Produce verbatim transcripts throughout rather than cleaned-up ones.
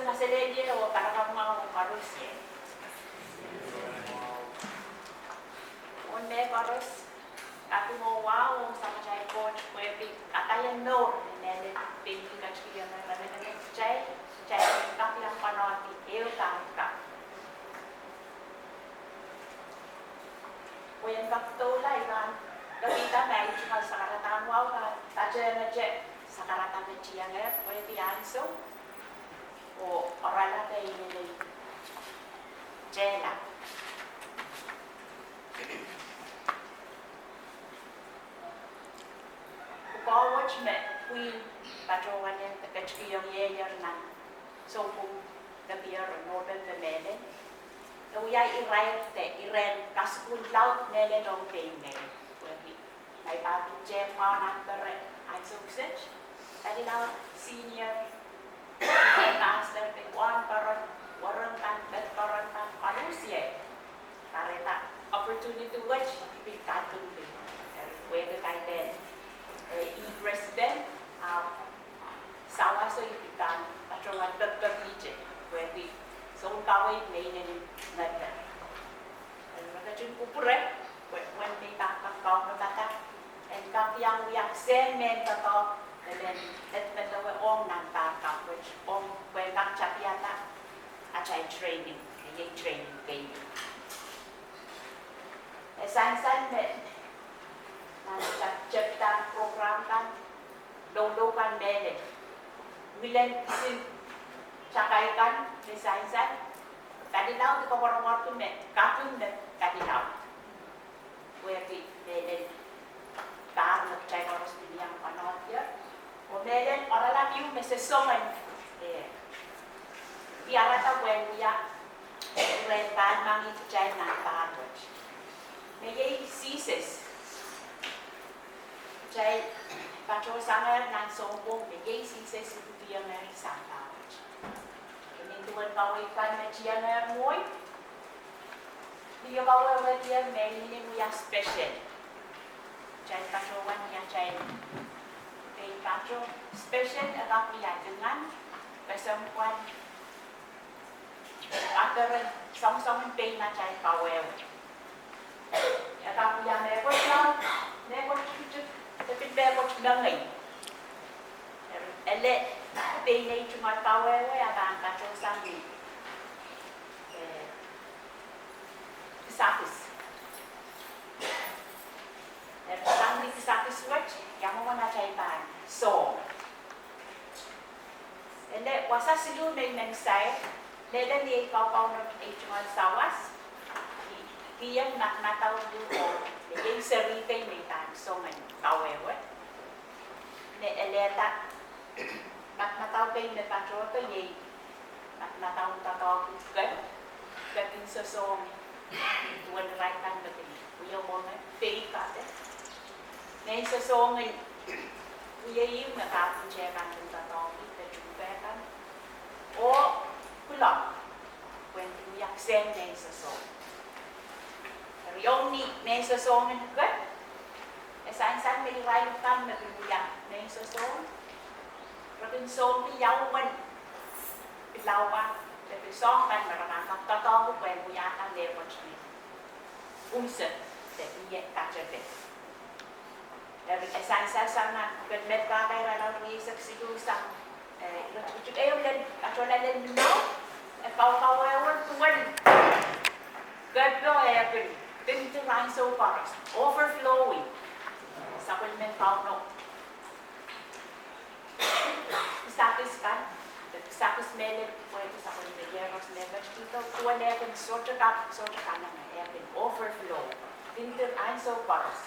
Kaselehlie oh karakapw mwahu ong koaros ie. Ong mehkoaros, kaping oh wahu ong Samatail Koht pwehki kapai en mour me mehlel pein ketikihong emenemen kitail, kitail kaping pwanohdi ehu pahn kapw. Pwe en kak doula, I pahn pekihda ma ei tungoal sakarada en wahu pahn patehngete sakarada me tiengehr pwehki ansou oh oaralap en inenen tehla. Pwukoa wet me pwihn patohwan en ketikihong ie nan sounpwong nepier Nopempe mehlel, e wia irair de irehn kasukuhl laud mehlel ong pein ngehi. Pwehki ma I pahn pil tehk mwahu nan pere ansou kiset, Kadilaud Senior, pastor, pil wahnpoaron, werenkan, medpoaronkan, koarusie kahrehda opportunity wet pil katung pil, eh, pwehki kaidehn, eh, I president, ah, sawaso I pil pahn patohwan pekipekihte pwehki soun kaweid me inenen ngeder. Eh, me ketin kupwure, pwe, pwe me I pahn kak kaunopada en kak iang wia kisehn mehn doadoahk me men, men, men medewe ong nan pahr kapw wet, ong pwe en kak tapiada atail training, iei training kei. E sansal me nan atail tepda program kan, loulou kan mehlel, ngilen kisin takai kan me sansal, Kadilaud koapworopworki me kaping me Kadilaud. Pwehki mehlel pahr me kitail koaros pil iang pwanohdier, oh mehlel oaralap ieu me soangen, eh, diarada pwehn wia rehn pahnmangih kitail nan pahr wet, me iei Sises. Kitail patohsangehr nan sounpwong me iei Sises ipwidiengehr sang pahr wet. Nin duwen kaweid kan me tiengehr mwohi, ni kawehwehdier me inenen wia special. Kitail patohwan wia atail pein pato special, e kak wia lingan, kesempwal, kaperen, soangsoangen pein atail kawehwe. E kak wia mehkot laud, mehkot tikitik, de pil mehkot mengei. Ele pein ei tungoal kawehwe e pahn patohsang ni, eh, kisakis. E sang ni kisakis wet, ia mwomwen atail pahn soh. Ele wasa siluh me I men sair, lel ni ei kaukaunohte ei tungoal sawas, I kihong madamadau luhk me iei seri kei me I pahn soangen kawehwe. Me elehda madamadau kei me patohdo iei madamadau en doadoahk en kep, kep en sosohng, duwen irail kan me kin wia wonge, peik ape, mehn sosohng en wia ih me kaping teikan en doadoahk de tuhke kan, oh kuloak, pwehn wia kisehn mehn sosohng. Eri ong ni mehn sosohng en kep, e sansal me irail kan me kin wia mehn sosohng, re kin sohngki ia uwen pilawa de pil soahng kan me re pahn kak doadoahngki pwehn wiahda mehkot me unsek de ie katepe. Eri e sansal sang nan pwuken Melkahka irelaud rieisek siluh sang, eh, iretikitik ehu lel, patohla lel limau, e kaukawehwe duwen kepo e kin, pintir ansou koaros, overflowing. Sapwellimen Kauno kisakis kan, kisakis mehlel pwehki sapwellime iehros me ketikihdo, duwen e kin sohte kak, sohte kanengen, e kin overflow, pintir ansou koaros.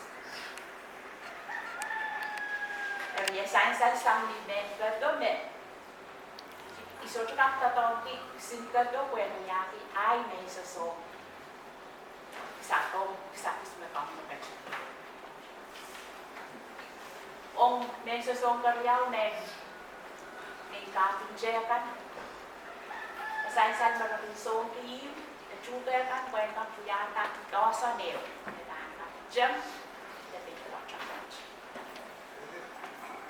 Eri e sansal sang ni mehn kepo me I sohte kak doadoahngki kisin kepo pwehn wiahki ahi mehn sosohng. Kisakis, kisakis me Kauno ketikihdo. Ong mehn sosohng keriau, mehn, mehn kaping teikan, e sansal me re kin sohngki ih de tuhke kan pwehn kak wiahda doahson ehu me pahn kak teng de pil water pot.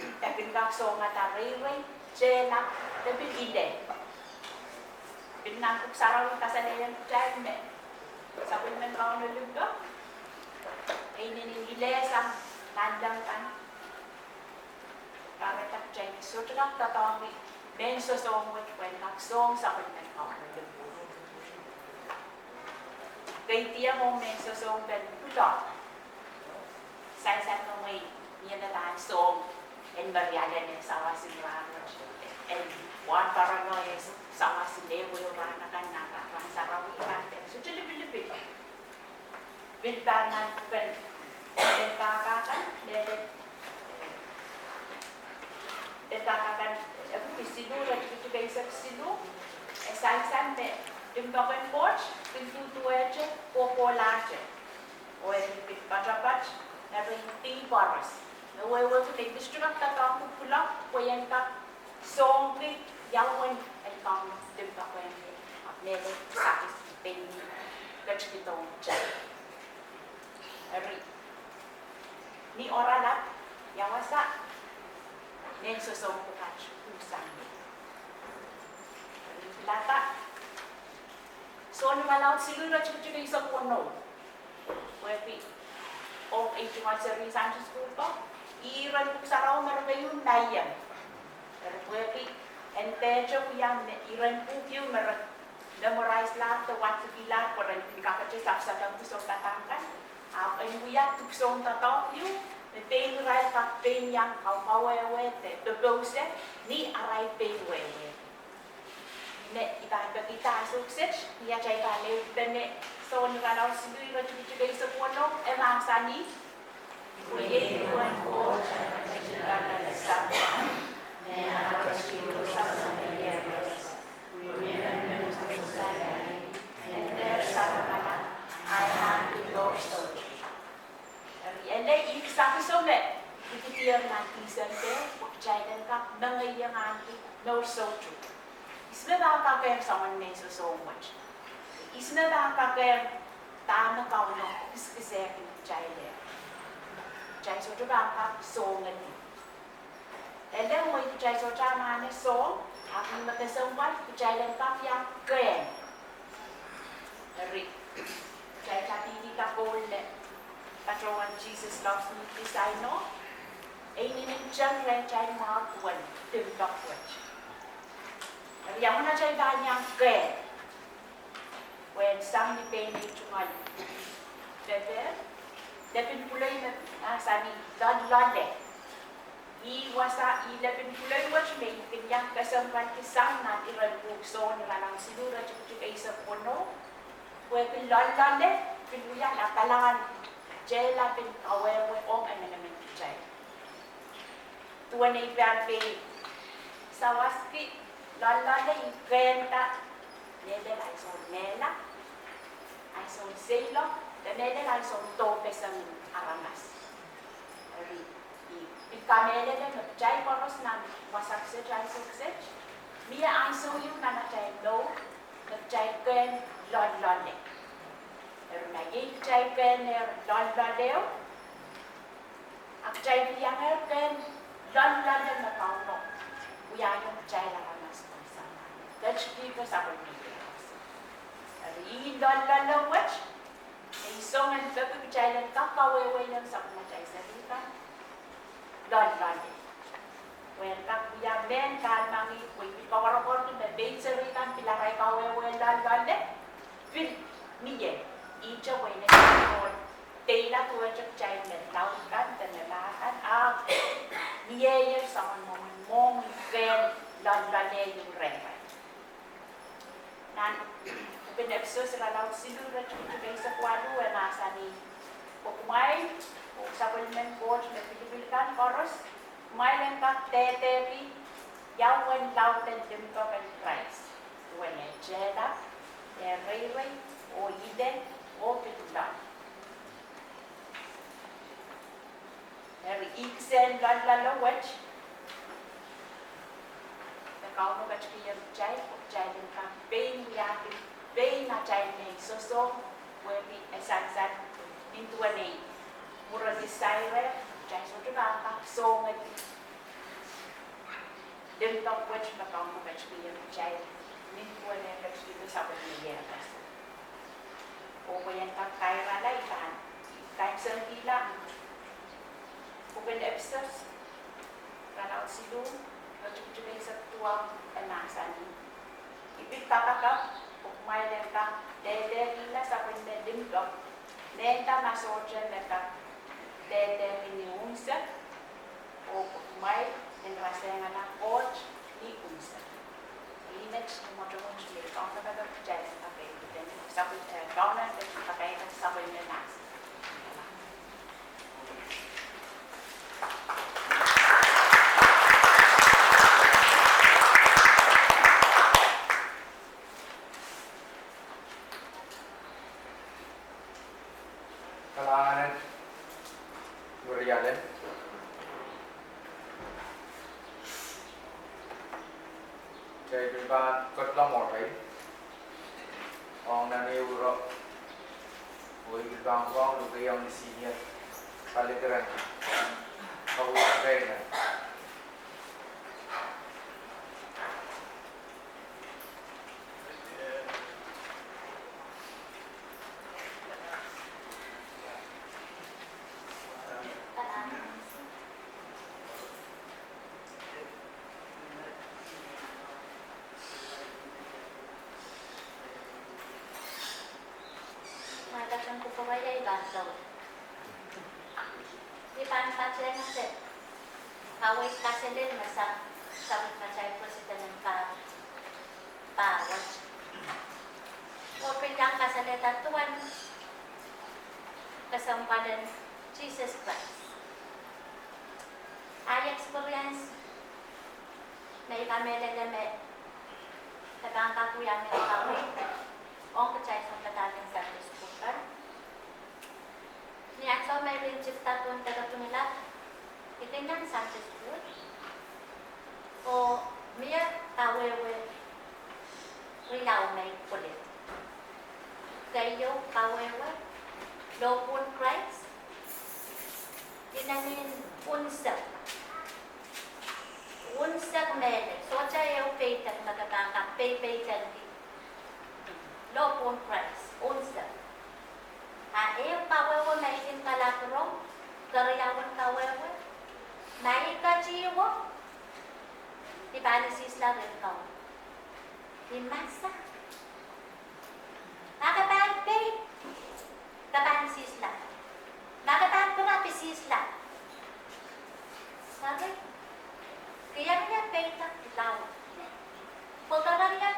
E kin kak sohngada reirei, tehla, de pil ile. Pil nan Pwuhk Sarawi kasalehiong kitail me sapwellimen Kauno limpoak e inenen ile sang nanleng kan. Kahrehda kitail sohte kak doadoahngki mehn sosohng wet pwehn kak sohng sapwellimen Kauno limpoak. Keidiong ong mehn sosohng pen kuloak. Sansal me mwein mie me pahn sohng en merialene sawas en rahnwet, en wahnpoarono, sawas en ehuehu rahn akan, nan rahn sarawi kan, sohte lipilipil. Pil pahn nan pwuken Lel Kakakan, Lel, Lel Kakakan epwiki siluh, iretikitik eisek siluh, e sansal me limpoak en Koht kin duduwehte kohkohlahte. Oh e pil poatopoat, me pil dih koaros. Me wehwehki me I sohte kak doadoahngki kuloak pwe I en kak sohngki ia uwen en Kauno limpoak wehwehki, ahpw mehlel kisakis pein ni ketikihdohng kitail. Eri, ni oaralap, ia wasa mehn sosohng pwukat sang ie? Eri, pilada Sohn irelaud siluh, iretikitik eisek weneu. Pwehki ong ei tungoal seri Sunday school ko, ih iren Pwuhk Sarawi me re keieu naieng. Eri pwehki en dehte wia me iren pwuhk ieu me re memorize-lahte, wadekihla pwe ren pil kakete sapsapengki sounpadahk kan, ahpw en wia dipwisoun doadoahk ieu me pein irail kak pein iang kaukawehwe de popouse ni arail pein wehwehki. Me I pahn pekihda ansou kiset, ni atail pahn ehupene Sohn irelaud siluh, iretikitik eisek weneu, e mahsanih: Eri ele ih kisakis me I kihdier nan Tisempe pwe kitail en kak mengeieng ahneki mour soutuk. Ihs me pahn kakehng soangen mehn sosohng wet? Ihs me pahn kakehng dahme Kauno kiskisehkin kitailehr? Kitail sohte pahn kak sohngete. Ele mwein kitail sohte anahne sohng, ahpw me kesempwal kitail en kak iang kehn. Eri, kitail tapihdi koul me patohwan Jesus Loves Me This I Know, e inenen teng rehtail mwahu duwen limpoak wet. Eri, ia mwomwen atail pahn iang kehn? Pwe sang ni pein ei tungoal pepe, lepin pwuloi me mahsanih loalloale. Ih wasa, ih lepin pwuloi wet me I kin iang kesempwalki sang nan iren pwuhk Sohn irelaud siluh, iretikitik eisek weneu. Pwehki loalloale pil wia lapalahn tehlapin kawehwe ong emenemen kitail. Duwen ei pahn pein sawaski, loalloale ih kehnda mehlel ahnsoun mehla, ahnsoun seiloak, de mehlel ahnsoun dohpeseng aramas. Eri, I pil kamehlele me kitail koaros nan wasa kiset, ansou kiset, mie ansou ieu nan atail mour me kitail kehn loalloale. Eri ma iei kitail kehnehr loalloale, a kitail pil iangehr kehn loalloale me Kauno wiahiong kitail aramas pwehn sang nan ketikihdo sapwellime aramas. Eri ih loalloale wet me I song en peki kitail en kak kawehwehiong sapwellimatail seri kan loalloale. Pwehn kak wia mehn kahlemengih pwe I pil koapworopworki me pein seri kan pil arail kawehwe loalloale, pil mie, ihte pwe I en deila duwehte kitail me laud kan de me pahn kan, ahpw mieier soangen mwomwen mohngiong kehn loalloale ieu rehrail. Nan pwuken Episos irelaud siluh, iretikitik eisek waluh, e mahsanih: Pwe kumwail, oh sapwellimen Koht me pilipil kan koaros, kumwail en kak dehdehki ia uwen lauden limpoak en Krais, duwen eh tehlap, eh reirei, oh ile, oh pil loal. Eri ih kisehn loalloale wet me Kauno ketikihong kitail pwe kitail en kak pein wiahki pein atail mehn sosohng, pwehki e sansal nin duwen ei mwuredi saireh, kitail sohte pahn kak sohngete limpoak wet me Kauno ketikihong kitail. Nin duwen ehk, epwiki sapwellime iehros. Oh pwe I en kak kairala, I pahn kaimwisekihla pwuken Episos, irelaud siluh, iretikitik eisek duwau, e mahsanih: I pil kapakap pwe kumwail en kak dehdehkihla sapwellime limpoak, mehnda ma sohte me kak dehdehki ni unsek, oh kumwail en rasehngala Koht ni unsek. Ih met mwotomwot me I kaunop kitail en kakehlailih, sapwel-, eh, kaunop kitail en kakehlailih sapwellime mahs. Kalahngan en werialen. Kitail pil pahn ketlong mwohtail ong nan ehu ire, oh I pil pahn pwurehng lukehiong ni senior palikiren, oh trainer. Mwail kaping kupwurei, I pahn sou. I pahn patehng ese kaweid kaselel me sa-, sapwellimatail president en pa-, pahn wet. Oh pil iang kasalehda duwen kesempwalen Sises Krais. Ahi experience me I kamehlele me e pahn kak wia mehn kaweid ong kitail sounpadahk en Sunday school kan. Ni ansou me I kin tipda pohn dekeduwet, I kin nan Sunday school, oh mie kawehwe riau me I pwilid. Keieu kawehwe, lohpwuhn Krais, inenen unsek. Unsek mehlel, sohte ehu peidek me ke pahn kak peipeidki. Lohpwuhn Krais, unsek. A ehu kawehwe me I kin kalap rong, keriaun kawehwe, ma I ketiwo, I pahn isihsla rehn Kauno. I mahsanih, ma ke pahn pei, ke pahn isihsla. Ma ke pahn pirap, isihsla. Eri, kihong ie peidek laud. Pwe kerenieng ia,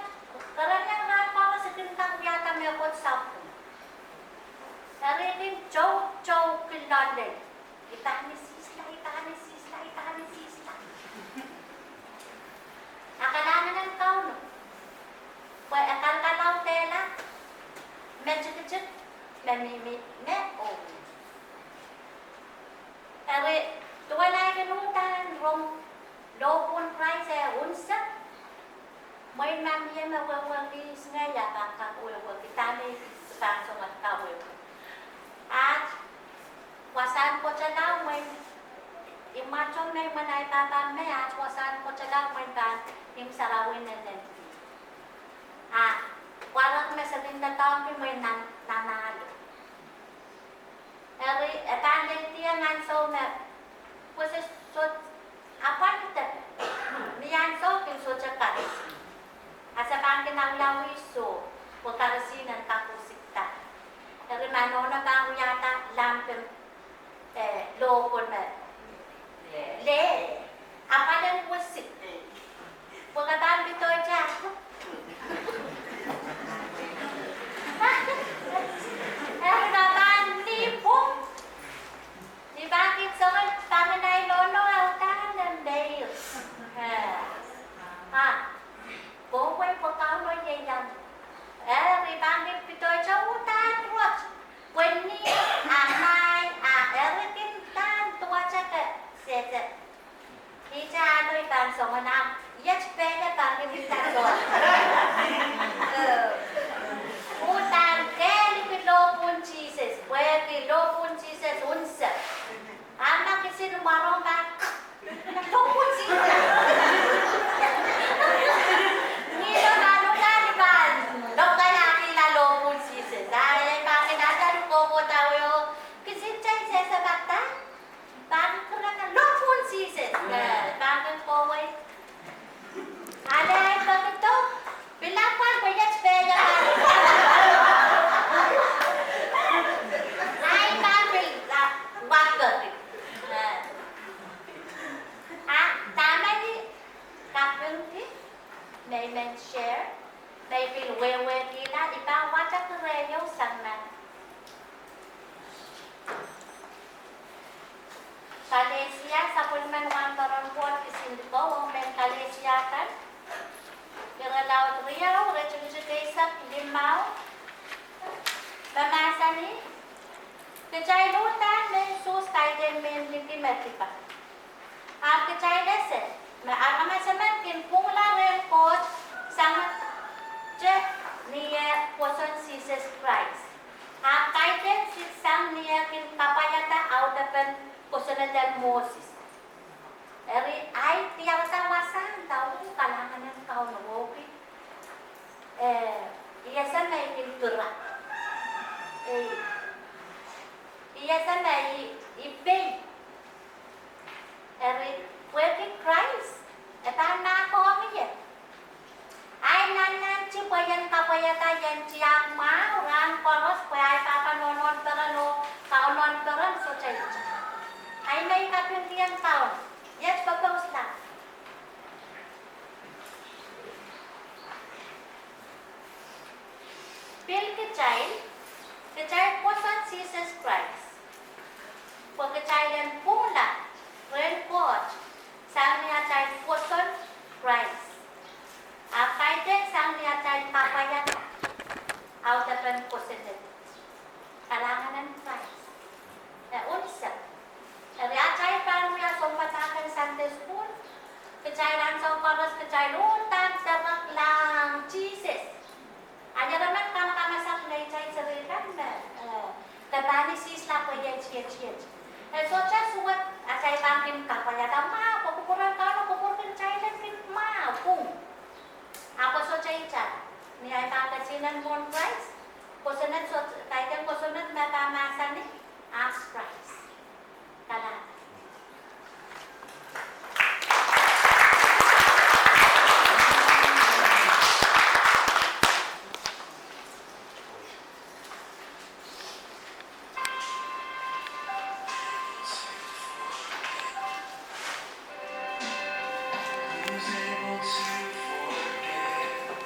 kerenieng ia, I pahn kin kak wiahda mehkot sapwung. Eri I kin toutou kilel. I pahn isihsla, I pahn isihsla, I pahn isihsla. A kalahngan en Kauno, pwe e kalkalaudehla me tikitik me mihmi me oh. Eri, duwen ahi kin uhdahn rong lohpwuhn Krais eh unsek, mwein ma mie me wehwehki, ngehi a pahn kak wehwehki dahme I pahn song kawehwe. Aht wasahn kotelau mwein, imwato me imwen ahi pahpa me, aht wasahn kotelau mwein pahn imw sarawi en nennenki. A warek me se kin doadoahngki mwein nan, nan ahlo. Eri, e pahn lel dieng ansou me, pwe se sohte apwal de, ni ansou kin sohte karisi. A se pahn kin awiawih soh, pwe karisi en kak usikda. Eri ma nohno pahn wiahda lamp en, eh, lohpwuhn me lel, apwal en wisik. Pwe ke pahn pidohte. Eri ke pahn lipwong. I pahn kin song pangin ahi nohno, a uhdahn en meir. Eh. A, kohwei pwe Kauno ieiang. Eri I pahn kin pidohte uhdahn wet. Pwe ni, a nai, a eri kin uhdahn duwehte ke sehse. Ihte ahlo I pahn song nan, iet pene pahn kin uhdahn song. Eh, uhdahn kehliki lohpwuhn Sises, pwehki lohpwuhn Sises unsek. A ma kisin mwarong pahn, lohpwuhn Sises. Ni lo pahn uhda Tiahk kan, irelaud riau, iretikitik eisek limau, me mahsanih, kitail uhdahn men Suhs kaidehn mehn liki me dipa. Ahpw kitail ese me aramas emen kin pwungla rehn Koht sangete ni eh pwoson Sises Krais. Ahpw kaidehn sang ni eh kin kapwaiada audepen kosonned en Moses. Eri ahi diarada wasahn, kalahngan en Kauno, pwehki, eh, I ese me I kin pira. Ei, I ese me I, I pei. Eri pwehki Krais, e pahn mahkohng ie. Ahi nannanti pwe I en kapwaiada, I en tiahk mwahu rahn koaros pwe ahi pahpa nohnohn peren oh Kauno en peren sohte itar. Ahi me I kapingkihong Kauno, iet pepeuslahr. Pil kitail, kitail pwoson Sises Krais pwe kitail en pwungla rehn Koht sang ni atail pwoson Krais. Ahpw kaidehn sang ni atail kapwaiada audepen kosonned. Kalahngan en Krais, eh, unsek. Eri atail pahn wia sounpadahk en Sunday School, kitail ansou koaros kitail uhdahn direklahng Sises. A ieremen kamakamasakte neitail seri kan me, eh, ke pahn isihsla pwe iet, iet, iet. E sohte suwed atail pahn kin kapwaiada mwahu, pwe kupwuren Kauno kupwurki kitail en kin mwahu pwung. Ahpw e sohte itar, ni ahi pahn kesihnen mwohn Krais, kosonned soh, kaidehn kosonned me pahn mahsanih, Ask Christ. Kalahngan.